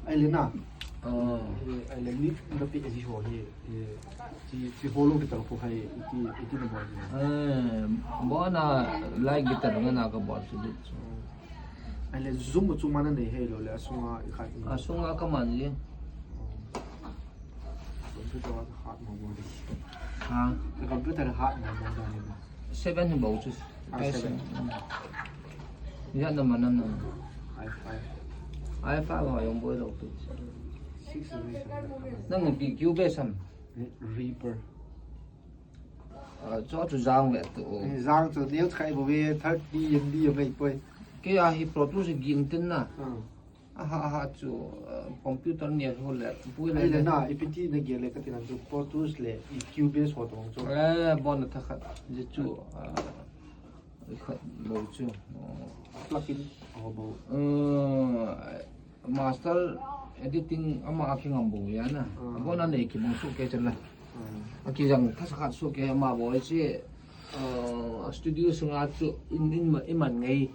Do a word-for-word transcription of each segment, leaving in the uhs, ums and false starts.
Ai le na. Oh. Eh, ai le ni na pi ji ho hi. Eh, chi, chi ho lo guitar ko hai iti, iti na bol ni. Eh, bona lai guitar nga na ka bol chu dit. Ai le zum chu mana nei hei lo le asunga i khat ni. Asunga ka man ji. Oh. Computer wa hat mo mo di. Ha? Computer hat mo mo da ni. Seven hi bou chu. Ah, seven. Ya na mana na. I five. I five ha yong boi lo pi. Six is reason. Nang pi Cubase ham? Reaper. Ah, cho chu jang ve tu. Eh, jang chu neo khai bo ve thirty M B mai poi. Ke a hi Pro Tools ging tin na. Ah. Aha, aha chu, uh, computer ni a ho le, pui le. Ai le na, ipi ti na gel le ka ti na chu Pro Tools le, i Cubase ho tong chu. Eh, bon na tha khat, ji chu, uh, khat lo chu. Uh, plugin ho bo. Uh, master editing ama a ki ngam bo ya na. Uh. Bon na nei ki bang su ke chu la. Uh. A ki jang tha sa khat su ke ama bo chi, uh, studio sunga chu in, in ma, in man ngai.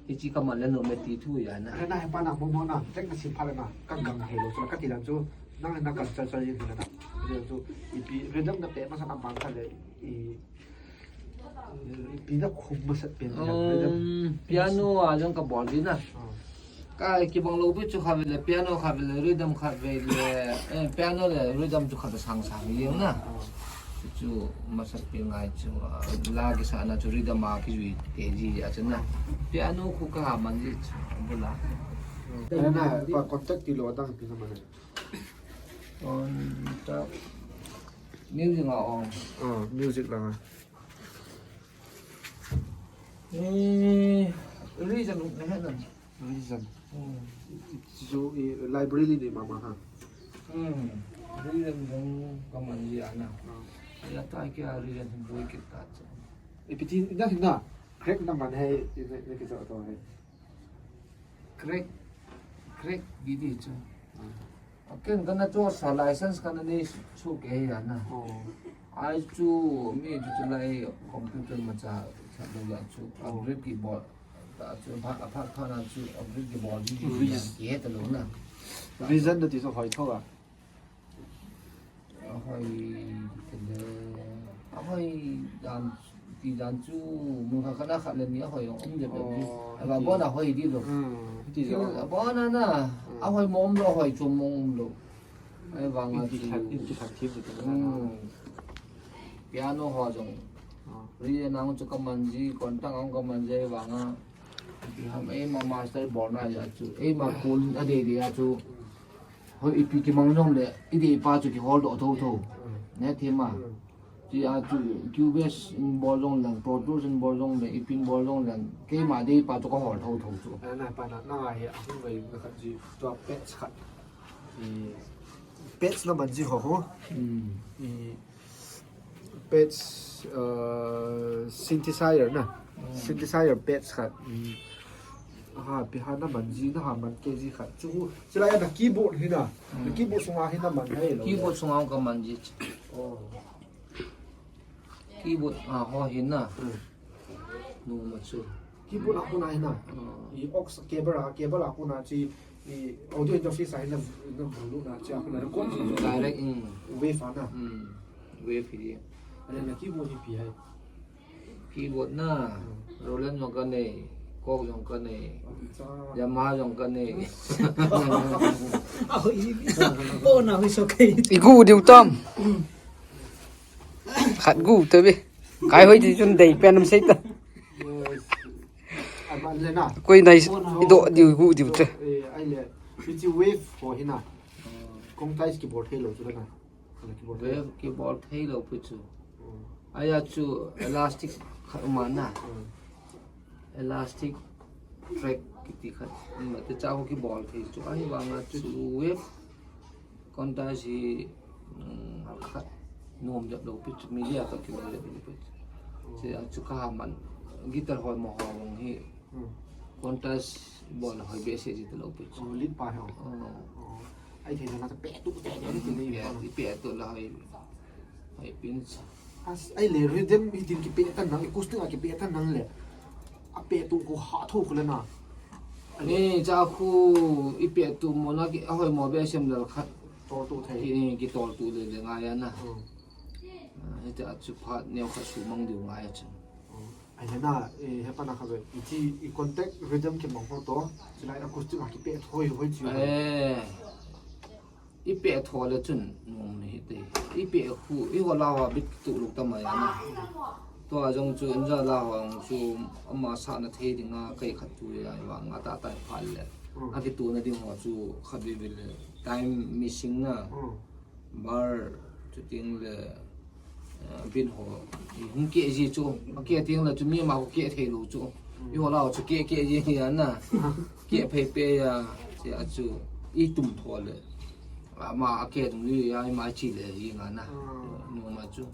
Hichi ka man le nom e ti thu ya na. Re na he pa na mo mo na, tek na sim pha le na, ka gang he lo chu, ka ti lang chu, nang na culture cha yin na. Chu, ipi, rhythm na pe ma sa na bang kha le, i, ipi na khum ma sa pe na, rhythm. Um, piano a jong ka bol di na. Ah. Ka kibang lo pi chu kha ve le, piano kha ve le, rhythm kha ve le, eh, piano le rhythm chu kha ta sang sang ni na. Ah. Chu, chu masat pi ngai chu, ah, la kisa na chu rhythm a kijui te ji a chu na. Piano khu ka ha man ji chu, bula. Ana pa contact ti lo dang pi na man. Contact. Music a on. Ah, music la. Eh, reason na he na. Reason. Hmm. Chu i library ni mama ha. Hmm. Reason jong ka man ji ana. Ah. Ya ta kya reason boi kit ta cha. Ipi ti na na. Crack na man hai, i ne, ne ki to to hai. Crack, crack di di chu. Ah. Ken kana chu sa license kana nei su ke ya na. Oh. Ai chu mi chu chu lai computer ma cha cha lo ya chu. Oh. Upgrade ki bol. Ta chu pha, pha, pha na chu upgrade ki bol di di ya. Reason. Ye ta lo na. Reason da ti so hoi tho a. Ahoi, kile. Ahoi, dan, ti dan chu, mun kha khana khat le ni ahoi, um de be ni. Oh, aba ti. Bon ahoi di lo. Hmm, ti jo. Aba na na, hmm. Ahoi mom lo, ahoi chom mom lo. Ai vang a ti chu. Ti khat, ti khat ti ti. Hmm. Piano ho jong. Ah. Ri na ngu chu ka man ji, kon tang ang ka man ji, ai vang a. Ti ham, ei ma master bol na ya chu. Ei ma kun a de de ya chu. Hmm. Hoi, ipi kimang jong le, i dei pa chu kihol doh tho tho. Mm. Ne thim a. Mm. Ti a chu, Cubase in bol jong leng, Pro Tools in bol jong leng, ipi in bol jong leng, keima dei pa chu ka hol tho tho chu. Na, na, pa na, na ngai a hung vai na khat ji, tua patch khat. I, patch na man ji ho ho. Mm. I, Patch, uh, synthesizer na. Mm. Synthesizer patch khat. Mm. Ha, pi ha na man ji na ha man ke ji khat. Chu, chila ya na keyboard hi na. Mm. Keyboard sunga hi na man hai lo. Keyboard sunga ka man ji. Oh. Keyboard, ah, ho hi na. Mm. Nu ma chu. Keyboard a kona hi na. Ah. I aux cable a, cable a kona chi, i audio interface a hi na, na bulu na chi a kona record chi. Direct, mm. Wave a na. Mm. Wave hi. Ana na keyboard hi pi hai. Keyboard na. Mm. Roland jong ka nei, Korg jong ka nei. Acha. Yamaha jong ka nei. Aho i. Bo na hui so kai. I gu diu tom. Mm. Khat gu te bi. Kai hoi ti chun dei pen am sei ta. Yes. Ama le na. Koi nai i do diu gu diu te. Eh, ai le. Hichi wave ho hi na. Kong tais keyboard thei lo chu na. Keyboard thei. Wave keyboard thei lo pu chu. Mm. Aya chu elastic khat um a na. Mm. Elastic track kiti khat. Mm, te cha ho keyboard thei chu. Ahi vang a chu wave Kong tais hi, um, khat nom jep lo pi chu, media toh kinom jep lo pi chu. Che a chu ka ha man, guitar hoi mo ho mong hi. Hmm. Kong tais bol hoi be se ji ta lo pi chu. Oh, lead pa ho. Oh. Oh. Ai thei na ta pe tu te ne ti nei. Pe, pe tu la hoi. Hoi pin chu. As, ai le rhythm hi tin kipe tan nang, acoustic a kipe tan nang le. A pe tu ko ha tho ko le na. Ni cha khu i pe tu mo na ki a hoi mo be sem dal khat. Tol tu thei. Ki, ki tol tu le le ngai ana. Hmm. Ah, hiti a chu phat neo khat sumang diu ngai a chu. Hmm. Ai na, eh, he pa na kha be. I ti, i contact rhythm ki mong ho to. Chulai acoustic a ki pe thoi hoi chu. Eh. I pe tho le chun, nom ni hite. I pe khu, i ho la ho bit tu luk ta mai ana. Tua jong chu, inja la ho jong chu, ama sa na thei ding a, kai khat tu ya, i vang a ta tai pha le. Mm. A ki tu na ding ho chu, khat bi bi le. Time missing na. Mm. Bar, chu ting le, eh, bin ho, i hung ke ji chu, a ke ting le chu mi ma ho ke thei lo chu. Mm. I ho la ho chu ke ke ji ya na. Ke phei pe ya, che a chu, i tum tho le. Ama a ke tum li ya, i ma chi le ji nga na. Mm. No ma chu,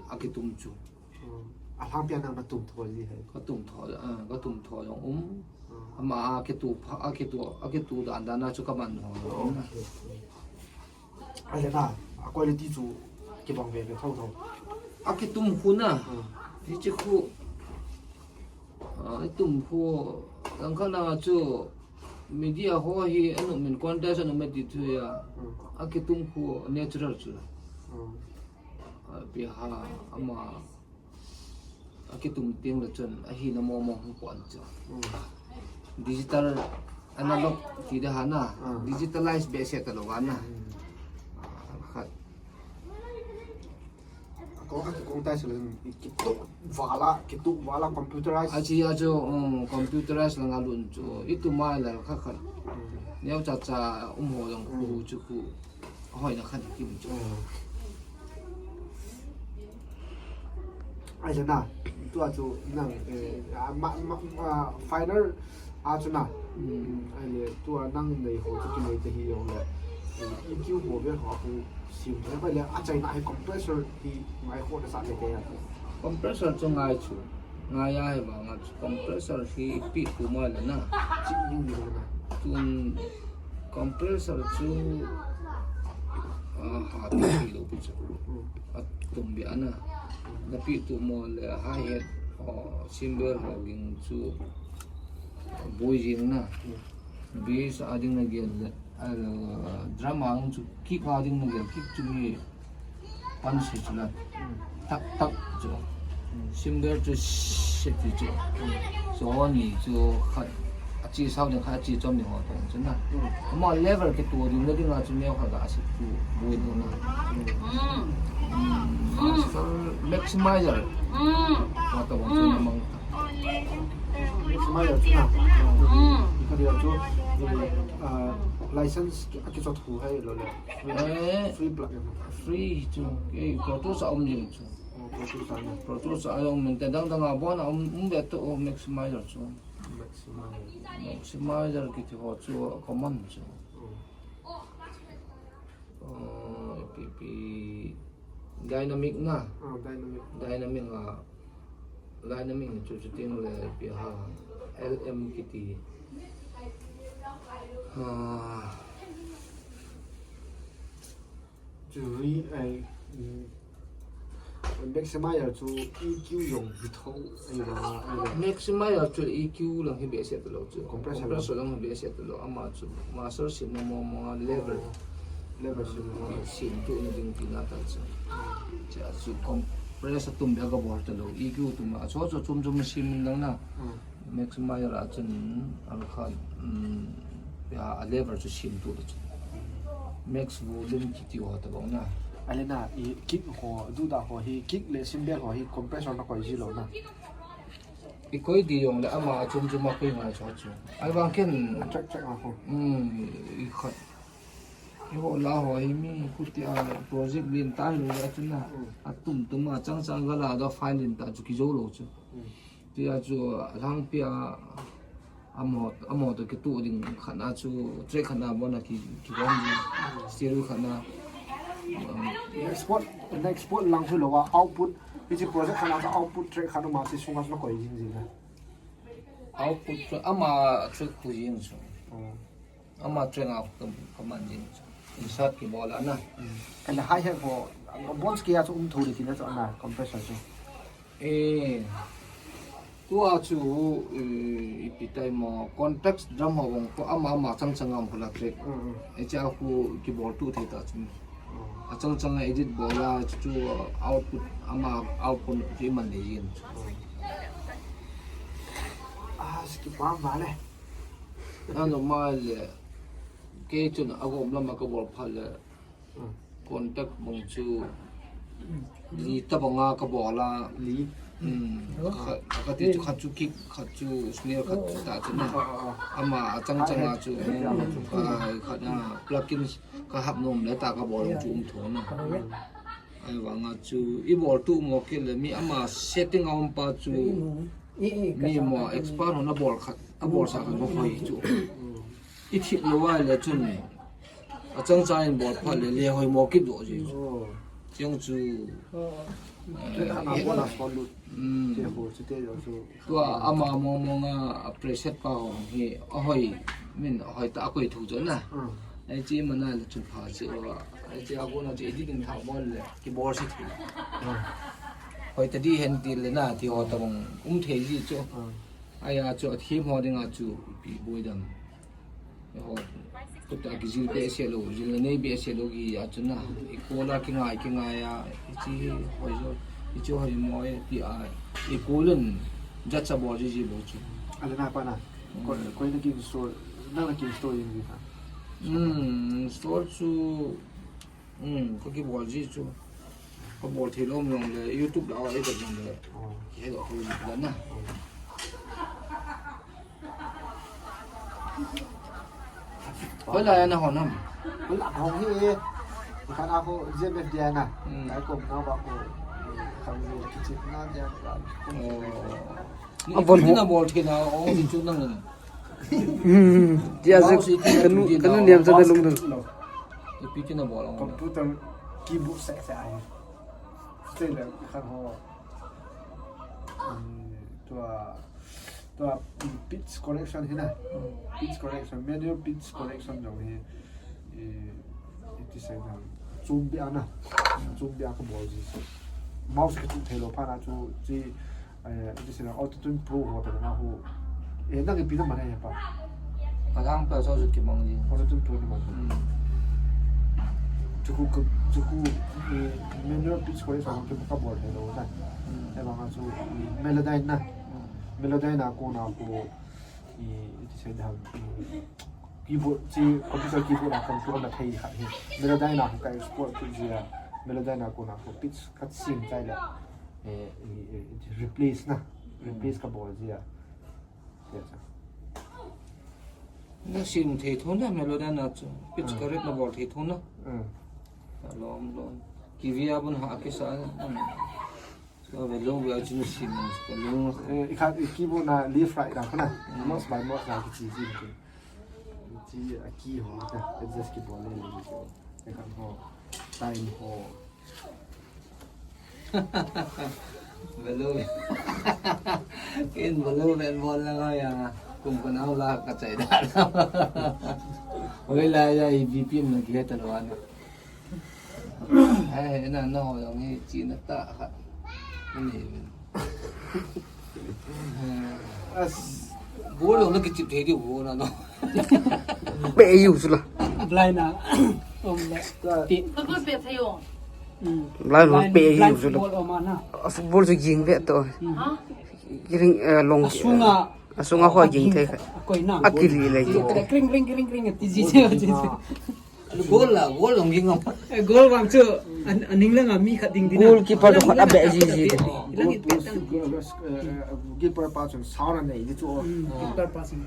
a ke tum chu. Mm. A hlang pia na ma tum tho ji hai. Ka tum tho, ah, ka tum tho jong um. Mm. Ama a ke tu pha, a ke tu, a ke tu dan dan na chu ka man ho. Okay. Ai le na, a quality chu kibang ve ve tho tho. A kitum khu na. Hmm. Hichi khu. A, i tum khu. Langkhat na chu media ho hi anu min contest anu me ti thu ya. Hmm. A kitum khu natural chu. Hmm. A, pi ha ama A kitum ting le chun, a hina momo hung pon chu. Mm. Digital, analog ti de hana, mm, digitalize behseh ta lo hana. Mm. Ah, khat. Ko a kikong tai sel kitu vala, kitu vala computerize. A chi a chu, um, computerize la nga lun chu. I tu mai la kha khat. Mm. Neo cha cha um ho jong khu, mm, chu khu. Hoi na khan kim chu. Ai na, tua chu nang, eh, a, ma, ma, ma, final a chu na. Mm. Ai le, tua nang nei ho chu kinei te hi jong le. Eh, E Q ho ve ho khu sim the, ai le, a China hi compressor hi ngai ho na sa le te ya. Compressor chu ngai chu. Ngai a hi vang a chu compressor hi pi tu mai le na. Chi ning ni na. Tun compressor chu, ah, ha pi pi lo pi chu. A tum bi ana. Na pi tu mo le hi-hat, oh, cymbal ho ging chu bui jing na. Bass a ding na gel le, ah, drum a chu kick a ding na gel, kick chu mi pan si chu la. Tak tak chu. Cymbal chu si ti chu. So ni chu khat a chi sound ding khat a chi chom ding ho tong chu na. Ama level kitu ding na ding a chu neo khat a si tu bui ding na. Master maximizer. Wa ta wa chu na mang. Maximizer chu na. Ka dia chu, ah, license a kichot khu hai lo le. Free, eh, free plug em? Free chu. Kei Pro Tools a um jing chu. Oh, Pro Tools a na. Pro Tools a um min te dang dang a bon a um, um be to, oh, maximizer chu. Maximizer. Maximizer kiti ho chu common chu. Oh. Oh, pi pi dynamic na. Ah, dynamic. Dynamic a. Dynamic chu chu ting le pi ha L M kiti. Ah. Chu ri ai, mm, maximizer chu E Q jong hi tho ai la, ai la. Maximizer chu E Q lang hi behseh ta lo chu. Compressor lang. Compressor lang hi behseh ta lo. Ama chu master sim mo mo level. Oh. Level sim mo. Sim tu na ding ti na ta chu. Cha chu compressor tum be ka bol ta lo. E Q tum a chu chu chum chum sim lang na. Mm. Maximizer a chun, a kha, um, ya, a level chu sim tu le chu. Max volume kiti ho ta bang na. Ale na, i kick ho, duda ho hi, kick le cymbal ho hi compressor na koi ji lo na. I koi di jong le ama a chum chum a koi ngai chu chu. Ai bang ken. Check, check a ho. Um, i khat. I ho la ho hi mi khuti a project lin ta hi lo a chu na. Mm. A tum tum a chang chang ga la da file lin ta chu ki jo lo chu. Mm. Tia chu a lang pia a mo, a mo to kitu ding khat na chu track khat na bon a ki, ki bon ding. Stereo khat na. Um, export, export lang chu lo a output, hichi project khat na chu output track khat na ma chi sunga chu na koi jing jing na. Output track, ama track khu jing chu. Oh. Ama track a khu ka man jing chu. Insert ki bol a na. Mm. Ka le hi-hat ho, bon ki a chu um tho le ti na chu na compressor chu. Eh, Tua chu, eh, ipi tai mo, context drum ho bang ko ama ama chang chang am ko la track. Mm, mm. Hiche a ko kibol tu thei ta chu. Mm. Achang chang a edit bol a chu output ama output chu iman le yin. Mm. Ah, ski pam ba le. Ano ma le. Kei chun agom lam a kabol phat le. Mm. Contact bang chu li tabang a kabol a. Li. Mm. Khat, khat ti chu khat chu kick, khat chu snare, khat chu ta chu na. Ah, ah, ah. Ama achang chang a chu. Ah, eh. Mm. Khat, khat a plugins kahap nom le ta kabol chu um tho na. Ah, eh. Ahivang a chu ibol tu mo kit le mi ama setting a um pa chu. Eh, eh, mi mo expert ho na bol khat, abol sa khat mo hoi chu. Mm. Ithip lou a le chun. Achang chang in bol phat le, le hoi mo kit doh ji. Oh. Chang chu. Oh. Eh, ana bona spot lut. Mm. Te ho, chu te jo chu. Tua ama mong mong a, a preset pa ho hi, ahoi, min ahoi ta akoi thu chu na. Mm. Ai chi mana le chun pha chi o. Ai chi a bona chi editing tha bol le, kibol si thu. Mm. Hoi ta di hen ti le na, ti ho ta bang, um thei ji chu. Mm. Ai a chu, a thim ho ding a chu, pi boi dam. Ho, kut a kijil behseh lou, jil nei behseh lou ki a chun na, i kol a kingai, kingai a, hichi hoi jo, hichi hoi mo e ti a, i kol in judge a bol ji ji bol chu. Ale na pa na, ko, mm, koi na ki install, na na ki install yin ji na. Hmm, install chu, hmm, ko kibol ji chu. Kabol thei lou jong le, YouTube la a i vet jong le. Oh. Ki he doh ko ji la na. Oh. Hoilai a na hon ham? Hoilai a hon hi e. Khat a ko Z M F dia na. Hmm. Ai kom na ba ko. Kam ni kichit na dia ba. Oh. Ni a bon ipi ho. Na bol thei na, oh, ni chu nang. Hmm. Dia ze kanu, kanu niam ze na lung dun. Ipi na bol, oh. Computer keyboard se se ai. Te le khat ho. Hmm, tua Tua, mm, pitch correction hi na. Mm. Pitch correction, manual pitch correction jong hi, eh, iti sei na, chom beh a na. Mm. Chom beh a kabol ji. Mouse kichu thei lou phat na chu, chi, eh, iti sei na, Auto-Tune Pro ho ta na ho. Eh, nang ipi na man e pa. Adang pa so chu kimang ji. Auto-Tune Pro na man. Mm. Chu khu ka, chu khu, eh, manual pitch correction ki kabol thei lou na. Mm. Ahivang a chu, mm, Melodyne na. Mm. Melodyne a kona ko, i, iti sei dam, i, keyboard chi, computer keyboard a control na thei khat hi. Melodyne a ko ka export tu jia, Melodyne a kona ko pitch khat sim chai le, eh, i, i, i, replace na, replace kabol jia. Tia cha. Na sim thei tho na, Melodyne a chu, pitch, ah, correct na bol thei tho na. Mm. Alom lom. Kivia bun ha kisa. Mm. Ka ve lou ve a chu na sim, ka lung. Eh, i khat, i keyboard na left right da khuna. Mm. Mouse by mouse na kichi ji ki. Chi a key ho ka adjust kibol le le ki. I khat ho, time ho. Ve lou. Ken ve lou ve bol la ya. Kum ko nau la ka chai da. Hoilai a i V P M na ki he ta lou a na. Ai, na, na, ho jong hi, china tah khat. Ani, as, bol jong na kichip thei diu, bol na, no. Pe yu sula. Blind na. Om le. Ti. Ko ko pe thei yo. Mm. Blind ho pe yu sula. Football om na. A football chu ging ve to. Mm. Ha? Kiring, eh, long. Asunga. Asunga ho ging thei khat. Akoi na. Akili le. Kring, kring, kring, kring, ti ji, ji, ji. Goal la, goal long ging am. Eh, goal vang chu, an, aning lang a mi khat ding ding na. Goalkeeper chu khat a beh ji ji. Hilang i pet tang. Goal post, eh, eh, goalkeeper pa chun sao na nei di chu. Hmm, goalkeeper pa chun.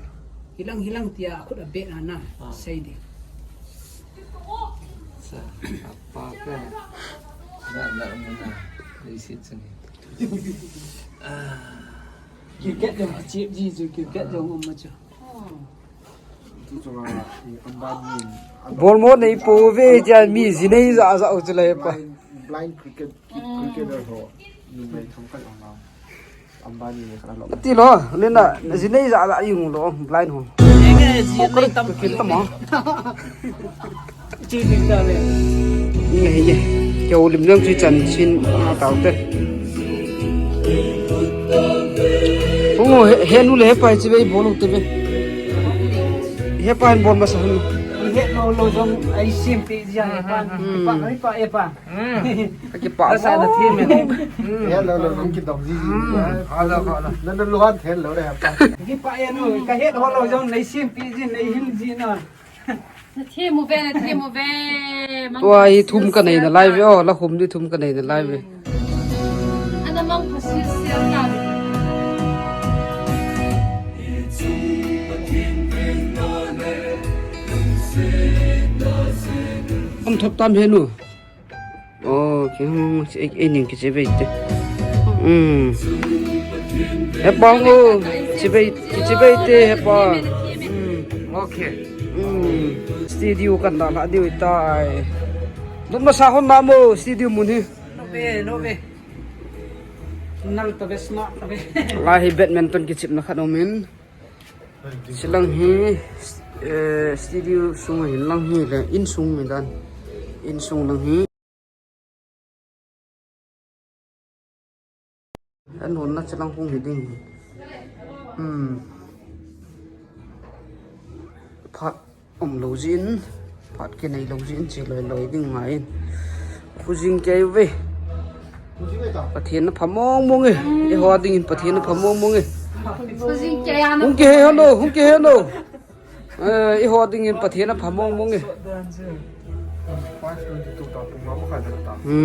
Hilang, hilang tia khut a beh na na. Ah. Sei di. Sa, apa ka. Na, na, na, na. Isi chun. Ah. Cricket jong a chip ji chu, cricket jong um ma chu. Bol mo nei po ve tia mi ji nei ja ja u chu le pa. Blind, blind cricket, cricketer ho. Ni mai thong ka jong na. Ambani ne kana lo. Ti lo, le na ji nei ja ja yung lo, blind ho. Enge ji nei tam ki tam mo. Chi ding ta le. Nge ye. Keu lim jong chi chan chin a tau te. Ngo he, henu le hepa chi bei bol u te be. Hepa hin bol masa henu. He lo lo jong ai sim ti jia hepa. Hmm. Hepa, hepa, hepa. Hmm. Ka kipa. Asa na thi me. Hmm. He lo lo jong kidong ji ji. Hmm. Hala, hala. Na na lo han the lo re hepa. Kipa e nu, ka he lo lo jong nei sim ti ji, nei hil ji na. Na themu ve, na themu ve. Tua hi thum ka nei nalai ve, o, la khum di thum ka nei nalai ve. Ana mang pha sil sil ta ve. Am thop tam henu. Okay, hmm, ei, ei ning kichi bei te. Hmm. Hepa ngo, chi bei, kichi bei te hepa. Hmm. Okay. Hmm. Studio kan da la diu tai. Dun masa hon na mo studio mun hi. No ve, no ve. Nal ta ve sma ta ve. Lai hi badminton kichepna khat um in. Chilang hi, eh, studio sung hin lang hi le, insung hi dan. Insung lang hi. An hon na chilang hung hi ding. Hmm. Phat um lo jin, phat kinei lo jin, chi loi loi ding ngai in. Khujing kei ve. Pathen na pha mong mong e. Eiho dingin Pathen na pha mong mong e. Khujing kei a na. Hung kihe hon o, hung kihe hon o. Eh, eiho dingin Pathen na pha mong mong e. Hmm.